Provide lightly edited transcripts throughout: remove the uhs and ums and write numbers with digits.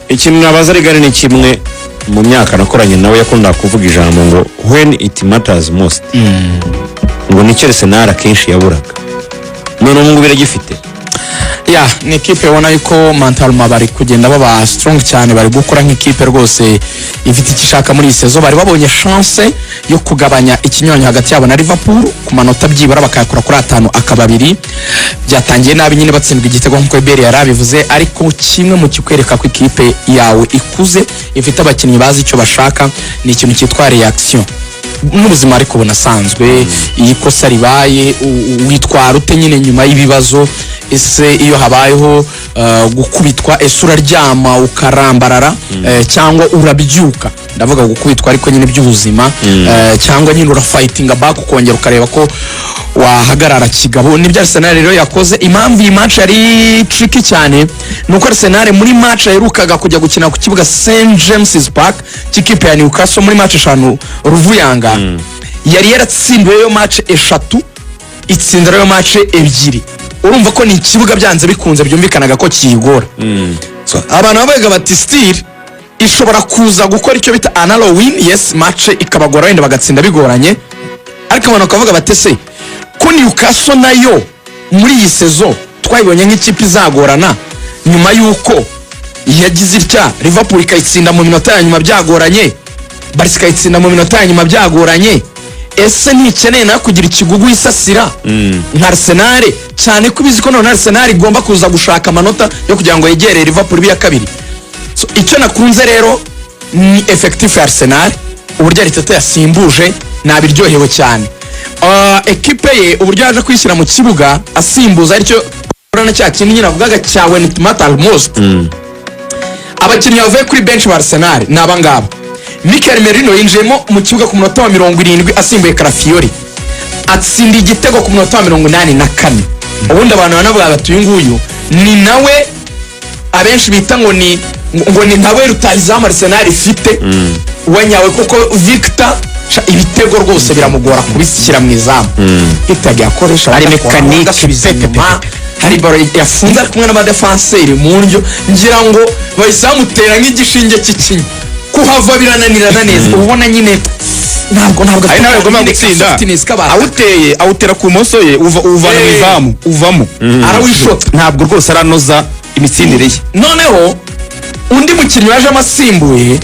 Ikintu nabaza Reagan ni kimwe. Mu myaka nakoranye nawe, yakundaga kuvuga ijambo ngo "when it matters most", ngo nicyo Arsenal akenshi yaburaga. None ubu ngubu iragifite. Ya, ni ekipe ubona yuko mentalement bari kugenda baba strong cyane, bari gukora nk'ikipe rwose ifite icyo ishaka muri iyi saison. Bari babonye chance yo kugabanya ikinyuranyo hagati yabo na Liverpool ku manota, byibura bakayakura kuri 5 akaba 2. Byatangiye nabi nyine, batsindwa igitego nk'uko Eberi yari abivuze, ariko kimwe mu kikwereka ko ikipe yawe ikuze, ifite abakinnyi bazi icyo bashaka, ni ikintu cyitwa reaction n'ubuzima ariko bunasanzwe. Iyo ikosa ribaye, witwara ute nyine nyuma y'ibibazo? Ese iyo habayeho gukubitwa, ese uraryama ukarambarara, cyangwa urabyuka? Ndavuga gukubitwa ariko nyine by'ubuzima, cyangwa nyine urafightinga back, ukongera ukareba ko wahagarara kigabo. Nibyo Arsenal rero yakoze. Impamvu iyi match yari tricky cyane ni uko Arsenal muri match yaherukaga kujya gukina ku kibuga St James's Park cy'ikipe ya Newcastle, muri match eshanu ruvuyanga, yari yaratsindiweyo match eshatu, itsindirayo match ebyiri. Urumva ko ni ikibuga byanze bikunze byumvikanaga ko kiyigora. So, abantu bavugaga bati still ishobora kuza gukora icyo bita a narrow win, yes, match ikabagora, wenda bagatsinda bigoranye. Ariko abantu bakavuga bati: "Se ko Newcastle nayo muri iyi saison twayibonye nk'ikipe izagorana, nyuma y'uko yagize itya Liverpool ikayitsinda mu minota ya nyuma byagoranye, Barca ikayitsinda mu minota ya nyuma byagoranye, ese ntikeneye nayo kugira ikigugu isasira nka Arsenal, cyane ko ibizi ko none Arsenal igomba kuza gushaka amanota yo kugira ngo yegere Liverpool ibe iya kabiri?" So, icyo nakunze rero ni effectif ya Arsenal, uburyo Arteta yasimbuje, nabiryohewe cyane. Ekipe ye, uburyo yaje kwishyira mu kibuga asimbuza, aricyo urabona cya kintu nyine avugaga cya when it matters most. Abakinnyi bavuye kuri bench ba Arsenal ni abangaba: Mikel Merino yinjiyemo mu kibuga ku munota wa 70 asimbuye Calafiori, atsinda igitego ku munota wa 84. Ubundi abantu banavuga bati uyu nguyu ni nawe abenshi bita ngo ni nkawe rutahizamu Arsenal ifite wa nyawe, kuko Victor sha, ibitego rwose biramugora kubishyira mu izamu. Victor yagiye akoresha Ari bagakora, mécanique, agasubiza pe, pe, pe, inyuma. Hari ballon yafunze ari kumwe n'abadefanseri mu ndyo, ngira ngo bahise bamutera nk'igishinge cy'ikinya, kuhava birananirana neza. Uba ubona nyine ntabwo Ari nawe ugomba nyine gutsinda. ka softness k'abataka. Awuteye, awutera ku moso ye, uwuvana mu izamu, uvamo. Arawishota. Ntabwo rwose aranoza imitsindire ye. Noneho undi mukinnyi wajemo asimbuye,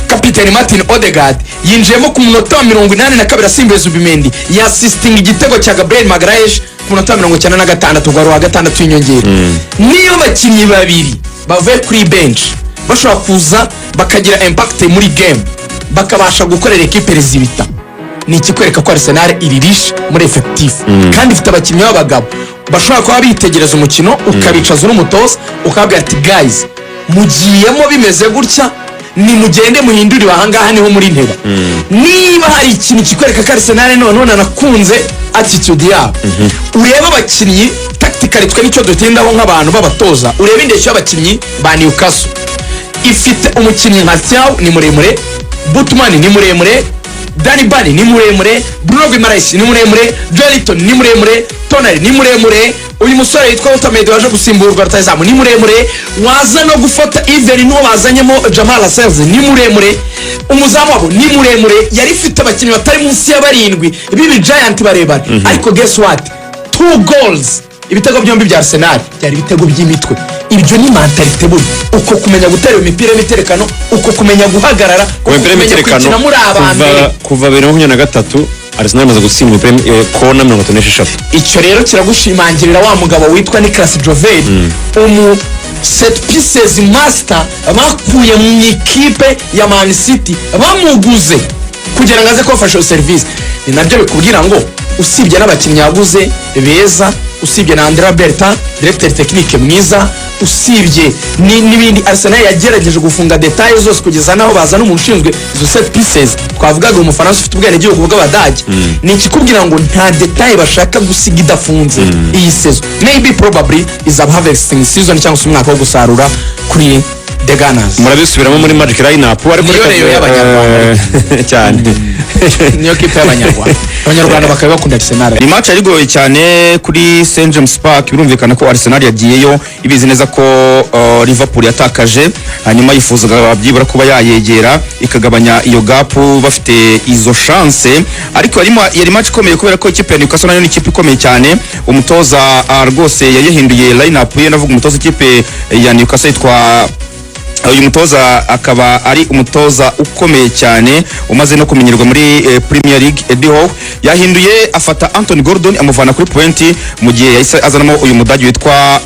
kapiteni Martin Odegaard, yinjiyemo ku munota wa 82 asimbuye Zubimendi, yassistinga igitego cya Gabriel Magalhaes ku munota wa 96, ubwo wari uwa gatandatu w'inyongera. Niyo abakinnyi babiri bavuye kuri bench bashobora kuza bakagira impact muri game, bakabasha gukorera ekipe résultat, ni ikikwereka ko Arsenal iri riche muri effectif kandi ifite abakinnyi b'abagabo bashobora kuba bitegereza umukino, ukabicaza n'umutoza ukababwira ati: "Guys, mugiyemo bimeze gutya, nimugende muhindurire ahangaha niho muri nteba." Niba hari ikintu kikwereka ko Arsenal noneho nanakunze attitude yabo, urebe abakinnyi tactically, twe nicyo dutindaho nk'abantu b'abatoza. Urebe indeshyo y'abakinnyi ba Newcastle. Ifite umukinnyi nka Thiaw, ni muremure, Botman ni muremure, Danny Burn ni muremure, Bruno Guimaraes ni muremure, Joelinton ni muremure, Tonali ni muremure, uyu musore witwa Woltemade waje gusimburwa rutahizamu ni muremure, waza no gufata even n'uwo bazanyemo Jamal Lascelles ni muremure, umuzamu wabo ni muremure. Yari ifite abakinnyi batari munsi ya barindwi b'ibi giant barebare. Ariko guess what? Two goals, ibitego byombi bya Arsenal byari ibitego by'imitwe. Ibyo ni mentalité buri uko kumenya gutera imipira y'imiterekano, uko kumenya guhagarara, uko Imipira kumenya y'imiterekano, gukina muri aba kuva mbere. Kuva 2023 Arsenal imaze gutsinda imipira kona 36. Icyo rero kiragushimangirira wa mugabo witwa Nicolas Jover, umu set pieces master bakuye mu ikipe ya Man City, bamuguze kugira ngo aze kubafasha iyo serivisi. Ni nabyo bikubwira ngo usibye n'abakinnyi yaguze beza, usibye na Andrea Berta, directeur technique mwiza, usibye n'ibindi, Arsenal yagerageje gufunga détails zose kugeza n'aho bazana umuntu ushinzwe izo set pieces twavugaga, Umufaransa ufite ubwenegihugu bw'Abadage. Ni ikikubwira ngo nta détail bashaka gusiga idafunze. Iyi saison maybe probably is a harvesting season, cyangwa se umwaka wo gusarura kuri the Gunners. Murabisubiramo muri Magic Line Up, ariko Niyo reka rero y'Abanyarwanda. Cyane. Niyo kipe y'Abanyarwanda, Abanyarwanda bakaba bakunda Arsenal. Ni match yari igoye cyane kuri St James Park. Birumvikana ko Arsenal yagiyeyo ibizi neza ko Liverpool yatakaje, hanyuma yifuzaga byibura kuba yayegera ikagabanya iyo gap, bafite izo chance. Ariko yari match ikomeye kubera ko ikipe ya Newcastle nayo ni ikipe ikomeye cyane. Umutoza rwose yari yahinduye line up ye, ndavuga umutoza ikipe ya Newcastle yitwa, uyu mutoza akaba ari umutoza ukomeye cyane umaze no kumenyerwa muri Premier League, Eddie Howe. Yahinduye, afata Anthony Gordon amuvana kuri pointe, mu gihe yahise azanamo uyu Mudage witwa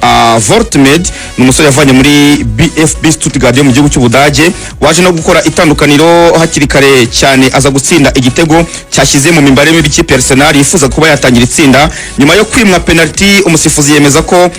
Woltemade. Ni umusore yavanye muri VfB Stuttgart yo mu gihugu cy'Ubudage, waje no gukora itandukaniro hakiri kare cyane, aza gutsinda igitego cyashyize mu mibare mibi ikipe ya Arsenal yifuza kuba yatangira itsinda. Nyuma yo kwimwa penalty, umusifuzi yemeza ko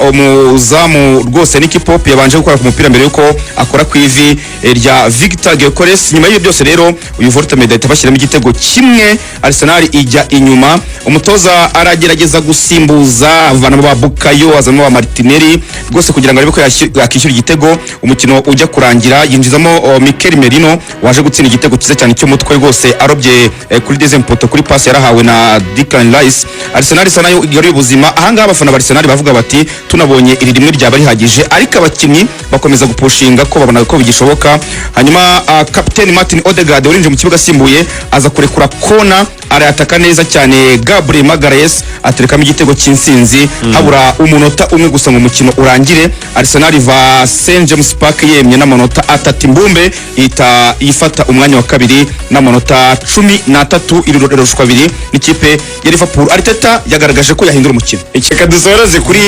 umuzamu rwose Nick Pope yabanje gukora ku mupira mbere yuko akora ku ivi rya Victor Gyökeres. Nyuma y'ibyo byose rero, uyu Woltemade ahita bashyiramo igitego kimwe, Arsenal ijya inyuma. Umutoza aragerageza gusimbuza, avanamo ba Bukayo, azanamo ba Martinelli rwose kugira ngo arebe ko yakishyura igitego. Umukino ujya kurangira yinjizamo Mikel Merino, waje gutsinda igitego cyiza cyane cy'umutwe rwose, arobye kuri deuxième poteau kuri passe yarahawe na Declan Rice. Arsenal isa nayo igaruye ubuzima. Ahangaha abafana ba Arsenal bavuga bati: "Tunabonye iri rimwe ryaba rihagije," ariko abakinnyi bakomeza gupushinga ko babona ko bigishoboka. Hanyuma kapiteni Martin Odegaard warinjiye mu kibuga asimbuye aza kurekura kona, arayataka neza cyane, Gabriel Magalhaes aterekamo igitego cy'insinzi habura umunota umwe gusa ngo umukino urangire. Arsenal iva St James Park yemye n'amanota 3 imbumbe, ihita ifata umwanya wa kabiri n'amanota 13, irushwa abiri n'ikipe ya Liverpool. Arteta yagaragaje ko yahindura umukino. Reka dusoreze kuri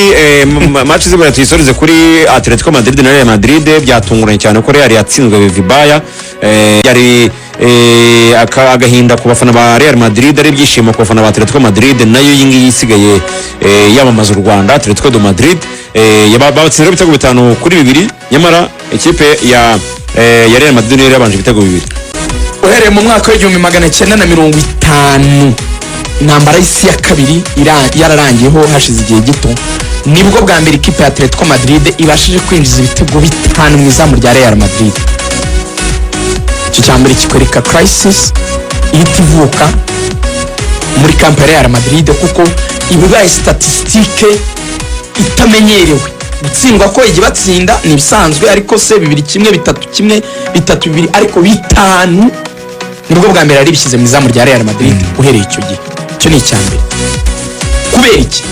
match zibura, tuyisoreze kuri Atletico Madrid na Real Madrid. Byatunguranye cyane ko Real yatsinzwe vibaya. Yari agahinda ku bafana ba Real Madrid, ari ibyishimo ku bafana ba Atletico Madrid, nayo iyi ngiyi isigaye yamamaza u Rwanda. Atletico de Madrid batsinze ibitego 5-2, nyamara ikipe ya Real Madrid niyo yari yabanje ibitego bibiri. Uhereye mu mwaka w'1950, intambara y'isi ya kabiri yararangiyeho hashize igihe gito, nibwo bwa mbere ikipe ya Atletico Madrid ibashije kwinjiza ibitego 5 mu izamu rya Real Madrid. Icyo cya mbere kikwereka crisis ihita ivuka muri camp ya Real Madrid, kuko iba ibaye statistique itamenyerewe. Gutsindwa ko ijya batsinda ni ibisanzwe, ariko se 2-1, 3-1, 3-2, ariko 5 nibwo bwa mbere yari bishyize mu izamu rya Real Madrid uhereye icyo gihe. Icyo ni icya mbere. Kubera iki?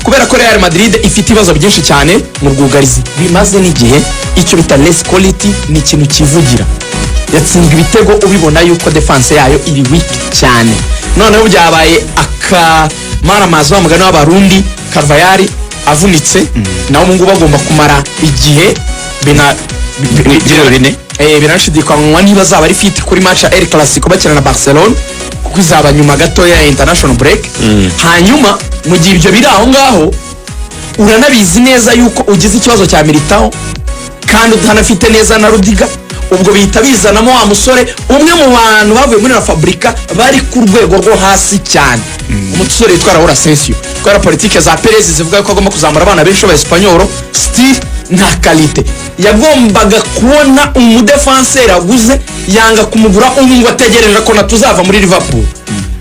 Kubera ko Real Madrid ifite ibibazo byinshi cyane mu bwugarizi bimaze n'igihe, icyo bita less quality ni ikintu kivugira. Yatsinzwe ibitego ubibona yuko defense yayo iri weak cyane. Noneho byabaye akamaramaza wa mugani w'Abarundi, Carvajal avunitse, nawe ubu ngubu agomba kumara igihe bina Ibyumweru 4. Biranashidikanywa niba azaba ari fit kuri match ya El Clasico bakina na Barcelona, kuko izaba nyuma gatoya ya international break. Hanyuma mu gihe ibyo biri aho ngaho, uranabizi neza yuko ugize ikibazo cya Militao kandi utanafite neza na Rudiger, ubwo bihita bizanamo wa musore umwe mu bantu bavuye muri La Fabrica bari ku rwego rwo hasi cyane, umusore witwa Raul Asensio. Kubera politike za Perez zivuga ko agomba kuzamura abana benshi b'Abaespanyol, still nta qualité. Yagombaga kubona umudefanseri aguze, yanga kumugura, ubu ngo ategereje ko natuzava muri Liverpool.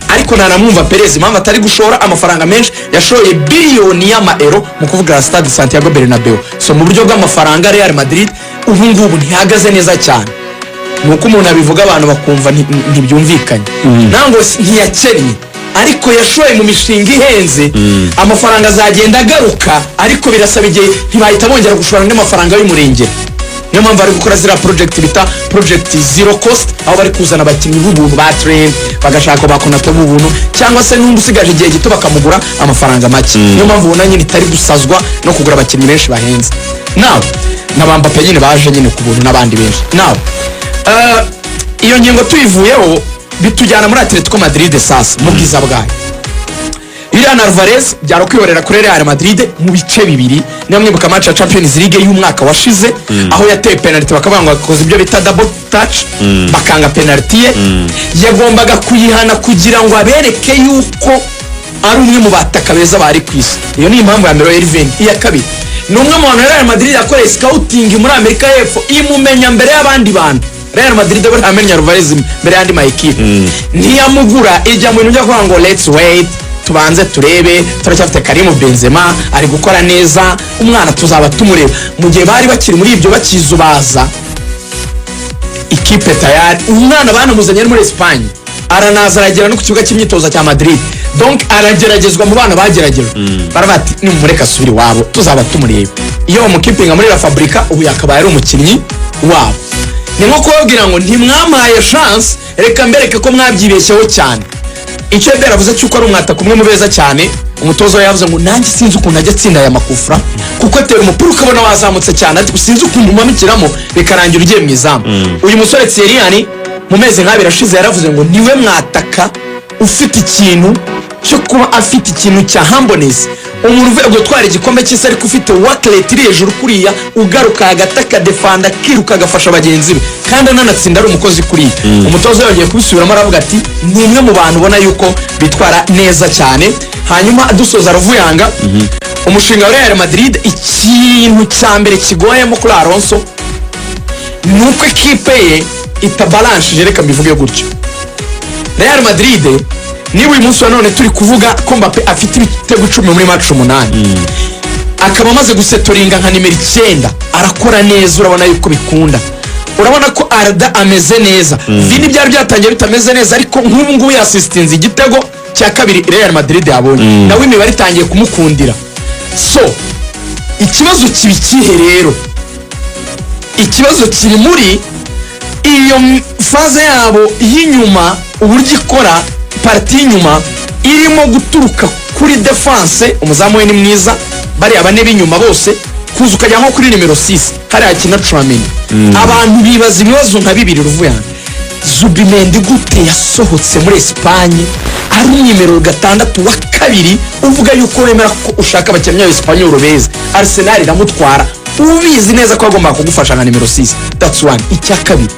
Ariko ntanamwumva Perez impamvu atari gushora amafaranga menshi. Yashoye biliyoni y'amaero mu kuvuga stade Santiago Bernabeu. So mu buryo bw'amafaranga Real Madrid ubu ngubu ntihagaze neza cyane. Ni uko umuntu abivuga abantu bakumva ntibyumvikanye. Ntabwo ntiyakennye, ariko yashoye mu mishinga ihenze. Amafaranga azagenda agaruka, ariko birasaba igihe, ntibahita bongera gushora andi mafaranga y'umurengera. Niyo mpamvu bari gukora ziriya project bita project zero cost, aho bari kuzana abakinnyi b'ubuntu ba Trent, bagashaka ba Konate b'ubuntu, cyangwa se n'undi usigaje igihe gito bakamugura amafaranga make. Niyo mpamvu ubona nyine itari gusazwa no kugura abakinnyi benshi bahenze. Nawe na ba Mbappe nyine baje nyine ku buntu n'abandi benshi. Nawe iyo ngingo tuyivuyeho, bitujyana muri Atletico Madrid sasa mu bwiza bwayo. Julian Alvarez byari kwihorera kuri Real Madrid mu bice bibiri. Niba mwibuka match ya Champions League y'umwaka washize, aho yateye penalty bakavuga ngo akoze ibyo bita double touch, bakanga penalty ye, yagombaga kuyihana kugira ngo abereke yuko ari umwe mu bataka beza bari ku isi. Iyo ni impamvu ya mbere Irving. Iya kabiri, ni umwe mu bantu Real Madrid yakoreye scouting muri Amerika y'Epfo, imumenya mbere y'abandi bantu. Real Madrid yari izi ko Julian Alvarez Real Madrid bari amenya Alvarez mbere y'andi ma ekipe, ntiyamugura, ijya mu bintu byo kuvuga ngo "Let's wait, tubanze turebe, turacyafite Karim Benzema, ari gukora neza umwana, tuzaba tumureba." Mu gihe bari bakiri muri ibyo, bakizubaza ikipe, tayari umwana banamuzanye ari muri Espagne, aranaza aragera no ku kibuga cy'imyitozo cya Madrid, donc arageragezwa mu bana bageragejwe. Baravuga ati "Nimumureka asubire iwabo, tuzaba tumureba." Iyo bamukipinga muri La Fabrica, ubu yakabaye ari umukinnyi wabo. Ni nko kubabwira ngo "Ntimwampaye chance, reka mbereke ko mwabyibeshyeho cyane." Icyo Ebera avuze cy'uko ari umwataka umwe mu beza cyane, umutoza we yavuze ngo "Nanjye sinzi ukuntu ajya atsinda aya makufra, kuko atera umupira ukabona wazamutse cyane, ariko sinzi ukuntu umanukiramo bikarangira ugiye mu izamu." Uyu musore Thierry Henry, mu mezi nk'abiri ashize, yaravuze ngo niwe mwataka ufite ikintu cyo kuba afite ikintu cya humbleness, umuntu uvuye gutwara igikombe cy'isi ariko ufite work rate iri hejuru kuriya, ugaruka hagati akadefanda, akiruka, agafasha bagenzi be, kandi ananatsinda ari umukozi kuriya. Umutoza yongeye kubisubiramo, aravuga ati ni umwe mu bantu ubona yuko bitwara neza cyane. Hanyuma dusoza, ruvuyanga, umushinga wa Real Madrid, ikintu cya mbere kigoyemo kuri Alonso ni uko ekipe ye itabalanshije. Reka mbivuge gutyo: Real Madrid, niba uyu munsi wa none turi kuvuga ko Mbappe afite ibitego 10 muri match 8, akaba amaze gusetoringa nka nimero 9, arakora neza, urabona yuko bikunda, urabona ko Arda ameze neza, Vini byari byatangiye bitameze neza, ariko nk'ubu ngubu yasisitinze igitego cya kabiri Real Madrid yabonye, nawe imibare itangiye kumukundira. So ikibazo kiba ikihe rero? Ikibazo kiri muri iyo phase yabo y'inyuma, uburyo ikora partie y'inyuma irimo guturuka kuri défense. Umuzamu we ni mwiza, bariya bane b'inyuma bose, kuza ukajya nko kuri nimero 6 hariya hakina Tchouameni. Abantu bibaza ibibazo nka bibiri, ruvuyanga: Zubimendi gute yasohotse muri Esipanye ari nimero 6 wa kabiri, uvuga yuko wemera ko ushaka abakinnyi b'Esipanyol beza, Arsenal iramutwara ubizi neza ko agomba kugufasha nka nimero 6? That's one. Icya kabiri,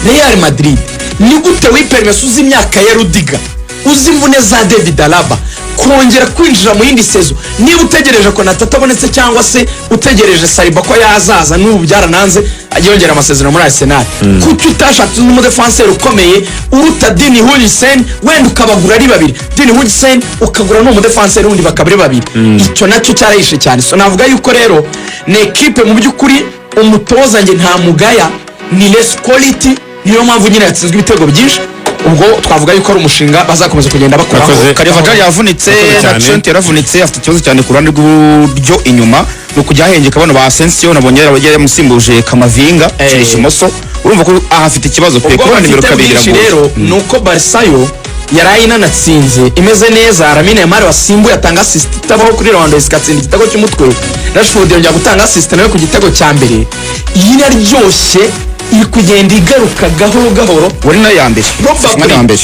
Real Madrid ni gute wiperimesa, uzi imyaka ya Rudiger, uzi imvune za David Alaba, kongera kwinjira mu yindi saison, niba utegereje ko atabonetse cyangwa se utegereje Saliba ko yazaza, n'ubu byarananze yongera amasezerano muri Arsenal, kuki utashatse n'umudefanseri ukomeye uruta Dean Huijsen, wenda ukabagura ari babiri, Dean Huijsen ukagura n'umudefanseri wundi, bakaba ari babiri? Icyo nacyo cyarahishe cyane. So navuga yuko rero ni ekipe mu by'ukuri umutoza nge nta mugaya, ni less quality, niyo mpamvu nyine yatsinzwe ibitego byinshi. Ubwo twavuga yuko ari umushinga bazakomeza kugenda bakoraho. Murakoze. Carvajal yavunitse. Murakoze Na cyane. Trent yaravunitse, afite ikibazo cyane ku ruhande rw'iburyo inyuma, ni ukujya ahengeka bano ba Asensio, nabonye yaramusimbuje Camavinga kirisha imoso. Urumva ko aha afite ikibazo pe Ubwo kubona nimero bafite 2 bwinshi biragoye. Rero ni uko Barca yo yaraye inanatsinze imeze neza. Lamine Yamal wasimbuye atanga assist itabaho kuri Lewandowski, atsinda igitego cy'umutwe. Rashford yongera gutanga assist nawe ku gitego cya mbere. Iyi iraryoshye, iri kugenda igaruka gahoro gahoro. Wari nayo ya mbere. Probably. Umwanya wa mbere.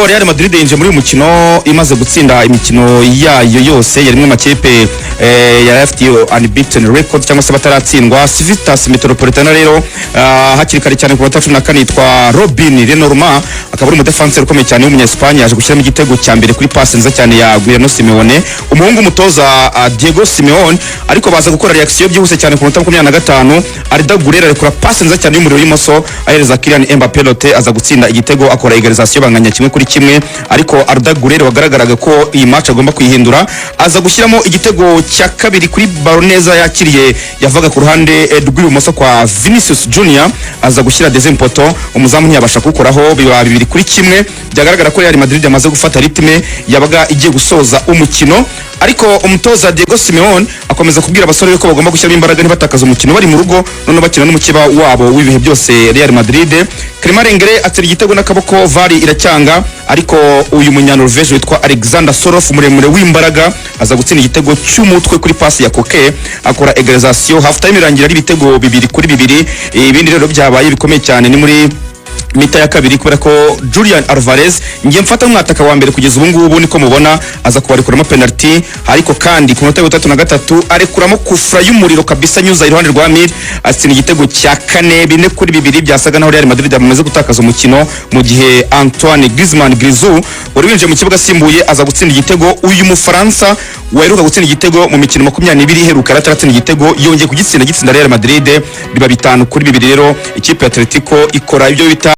Real Madrid yinjiye muri uyu mukino imaze gutsinda imikino yayo yose, yarimwe amakipe yari afite iyo unbeaten record cyangwa se bataratsindwa. Civitas Metropolitana rero, hakiri kare cyane ku minota 14, yitwa Robin Le Normand, akaba ari umudefanseri ukomeye cyane w'umunya-Espagne, yaje gushyiramo igitego cya mbere kuri passe nziza cyane ya Giuliano Simeone, umuhungu umutoza Diego Simeone. Ariko baza gukora reaction byihuse cyane ku minota 25, Arda Güler arekura passe nziza cyane y'umuriro y'imoso ahereza Kylian Mbappé Lottin, aza gutsinda igitego, akora égalisation, banganya 1-1. Ariko Arda Güler wagaragaraga ko iyi match agomba kuyihindura, aza gushyiramo igitego cya kabiri kuri ballon neza yakiriye yavaga ku ruhande rw'ibumoso kwa Vinicius Junior, aza gushyira deuxième poteau, umuzamu ntiyabasha kuwukoraho, biba 2-1. Byagaragara ko Real Madrid yamaze gufata rythme, yabaga igiye gusoza umukino, ariko umutoza Diego Simeone akomeza kubwira abasore be ko bagomba gushyiramo imbaraga, ntibatakaze umukino bari mu rugo, noneho bakina n'umukeba wabo w'ibihe byose, Real Madrid. Clement Lenglet atera igitego n'akaboko, VAR iracyanga, ariko uyu munya Norvège witwa Alexander Sørloth, muremure w'imbaraga, aza gutsinda igitego cy'umutwe kuri pasi ya Koke, akora égalisation. Half time irangira ari ibitego 2-2. Ibindi rero byabaye bikomeye cyane ni muri Mi-temps ya kabiri, kubera ko Julian Alvarez, ngiye mfata nk'umwataka wa mbere kugeza ubu ngubu niko mubona, aza kubarekuramo penalty. Ariko kandi ku minota 33 arekuramo kufra y'umuriro kabisa, anyuza iruhande rwa Mir, atsinda igitego cya kane, 4-2. Byasaga naho Real Madrid yamaze gutakaza umukino, mu gihe Antoine Griezmann, Grisou, wari winjiye mu kibuga asimbuye, aza gutsinda igitego. Uyu Mufaransa waheruka gutsinda igitego mu mikino 20 iheruka yari ataratsinda igitego, yongeye kugitsinda, gitsinda Real Madrid, biba 5-2. Rero ikipe ya Atletico ikora ibyo bita